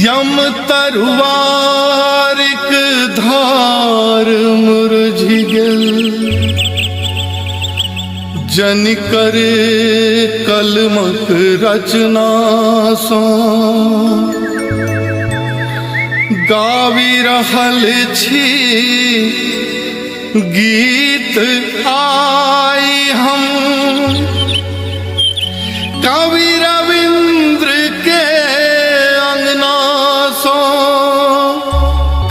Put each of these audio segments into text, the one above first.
यम तरुवारिक धार मुरझि गेल, जनिकर कलमक रचना सँ गाबि रहल छी गीत आइ हम। कवि रविन्द्र के अंगना सँ,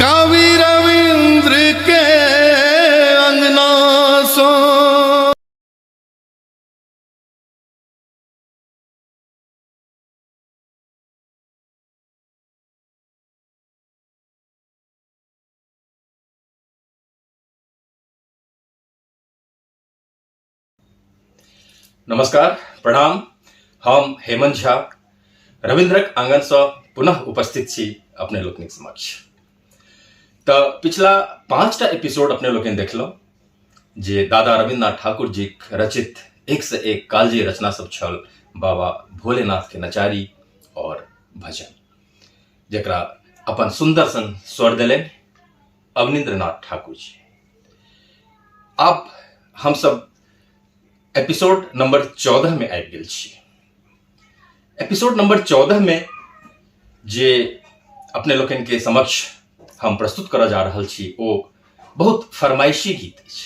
कवि रविन्द्र के अंगना सँ। नमस्कार, प्रणाम। हम हेमंत झा रविन्द्रक आंगनसँ पुनः उपस्थित छी अपने लोकनिक समक्ष। तऽ पिछला 5टा एपिसोड अपने लोकनि देखलहुँ जे दादा रविन्द्रनाथ ठाकुर जीक रचित एक से एक कालजयी रचना सब छल, बाबा भोलेनाथ के नचारी और भजन, जकरा अपन सुंदर सन स्वर देलनि अवनींद्रनाथ ठाकुर जी। आब हम सब एपिसोड नंबर 14 में आबि गेल छी। एपिसोड नंबर 14 में जे अपने लोकनि के समक्ष हम प्रस्तुत करऽ जा रहल छी ओ बहुत फरमाइशी गीत अछि।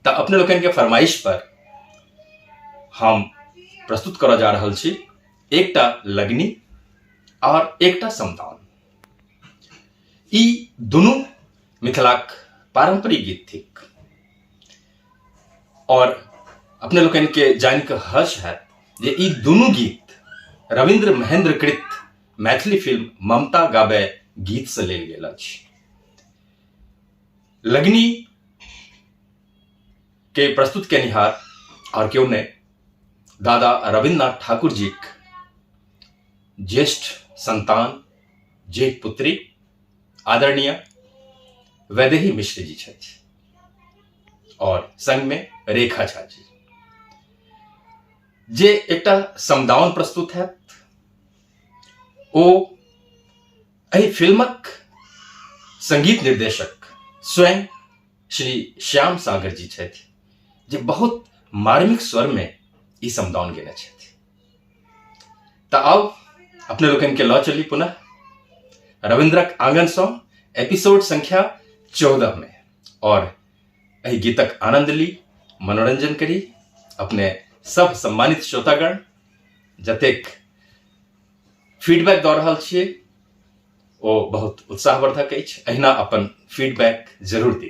तऽ अपने लोकनि के फरमाइश पर हम प्रस्तुत करऽ जा रहल छी एकटा लगनी और एकटा समदाउन। ई दुनू मिथिलाक पारंपरिक गीत थिक और अपने लोकनि के जानि कऽ हर्ष हैत जे ई दुनू गीत रविन्द्र महेंद्र कृत मैथिली फिल्म ममता गाबै गीत से लेल गेल अछि। लगनी के प्रस्तुत केनिहार और केओ नहि, दादा रविन्द्रनाथ ठाकुर जीक ज्येष्ठ संतान, जेठ पुत्री आदरणीय वैदेही मिश्र जी छथि और संग में रेखा झा जी, जे एकटा समदाउन प्रस्तुत है ओ एहि फिल्मक संगीत निर्देशक स्वयं श्री श्याम सागर जी छथि, जे बहुत मार्मिक स्वर में ई समदाउन गेने छथि। तऽ आउ अपने लोकनि के लऽ चली पुनः रविन्द्रक आंगन सँ एपिसोड संख्या 14 में और एहि गीतक आनंद ली, मनोरंजन करी। अपने सब सम्मानित श्रोतागण जतेक फीडबैक दऽ रहल छियै ओ बहुत उत्साहवर्धक अछि। एहिना अपन फीडबैक जरूर दी।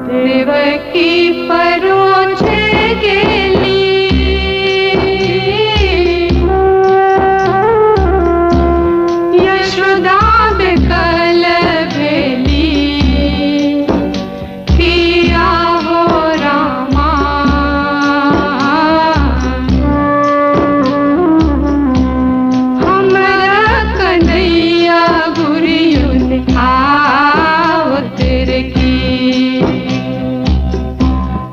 देवकी परोछे गेली, यशोदा बेकल भेली, किया हो रामा, हमरा कन्हैया गुरियुन आवत रे की,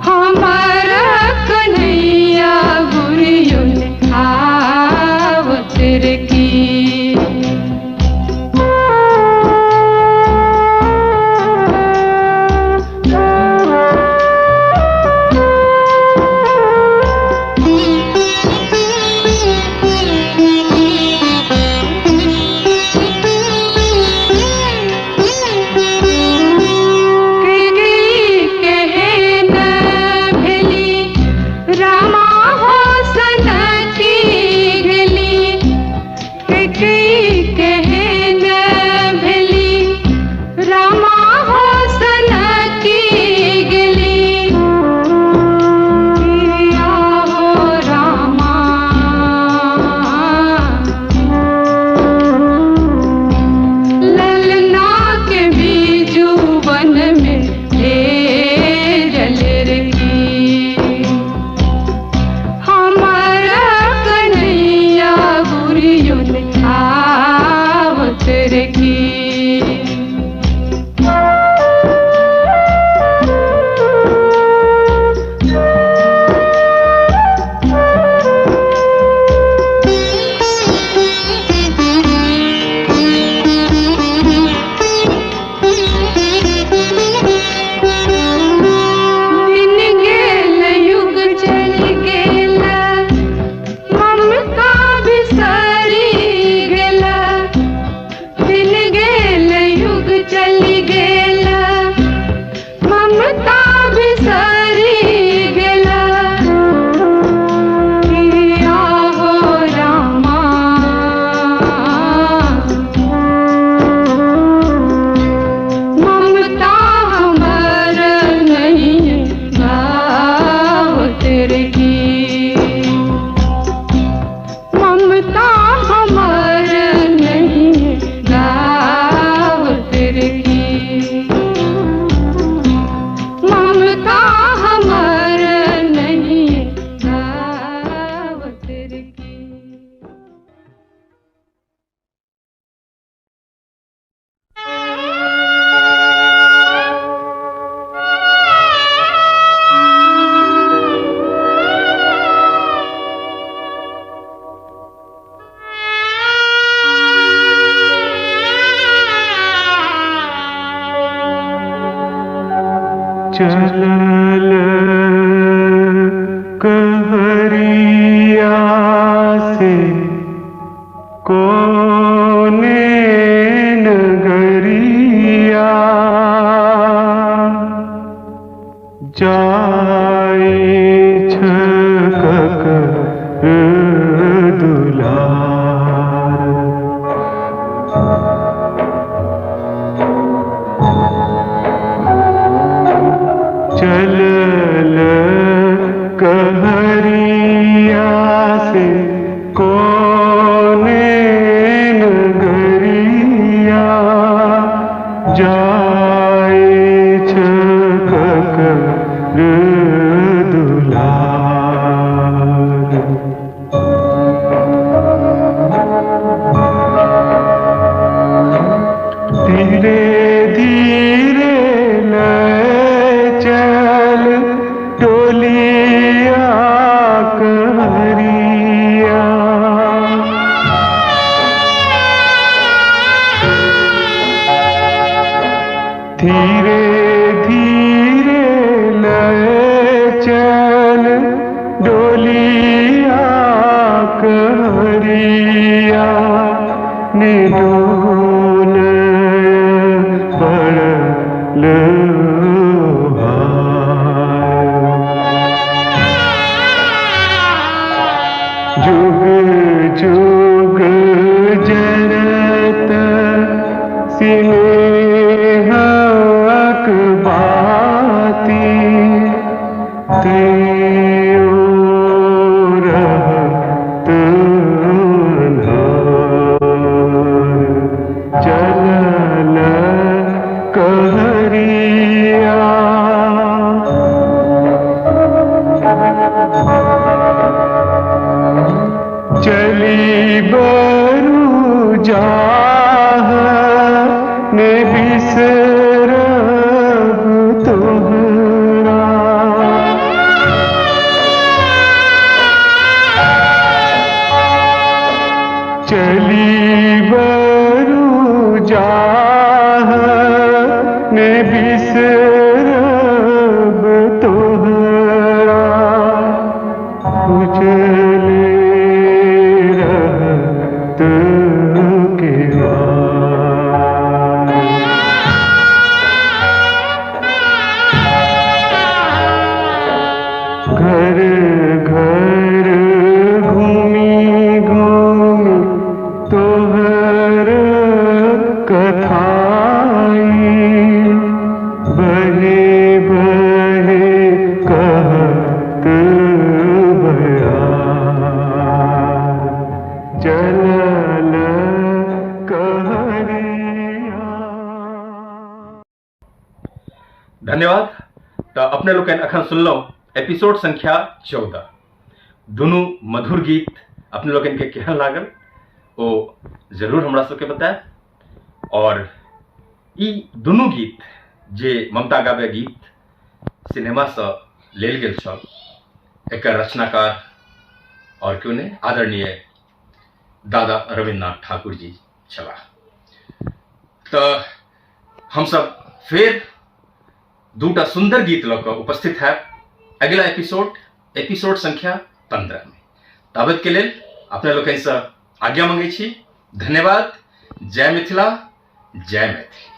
हमरा कन्हैया गुरियुन आवत रे की। रामा हो सनकी गेली, चलल कहरिया से कोने नगरिया जाए छकक दुलार। चलल कहरिया से कोने नगरिया जाए छकक दुलार। धीरे धीरे ले चल डोलिया कहरिया। धीरे धीरे ले चल डोलिया कहरिया ने डोल पड़ल भार। जुग जुग जरत स्नेहक बाती तैयो रहत अन्हार। चलल कहरिया। चली बरु जाह ने बिसरब तोहरा। चली बरु जाह ने बिसरब तोहरा। उजले रहत के वार। घर घर घूमी घूमी तोहर कथाई बहे बहे कहत बयार। चलल कहरिया। धन्यवाद। तऽ अपने लोकनि अखन सुनलहुँ एपिसोड संख्या 14। दुनू मधुर गीत अपने लोकनि के केहन लागल ओ जरूर हमरा सबके बतायब। और ई दुनू गीत जे ममता गाबे गीत सिनेमासँ लेल गेल छल, एकर रचनाकार और क्यों नहि आदरणीय दादा रविन्द्रनाथ ठाकुर जी छलाह। तऽ हमसब फेर दूटा सुंदर गीत लऽ कऽ उपस्थित हैब अगिला एपिसोड, एपिसोड संख्या 15 में। ताबत के लेल अपने लोकनिसँ आज्ञा मंगै छी। धन्यवाद। जय मिथिला, जय मैथिली।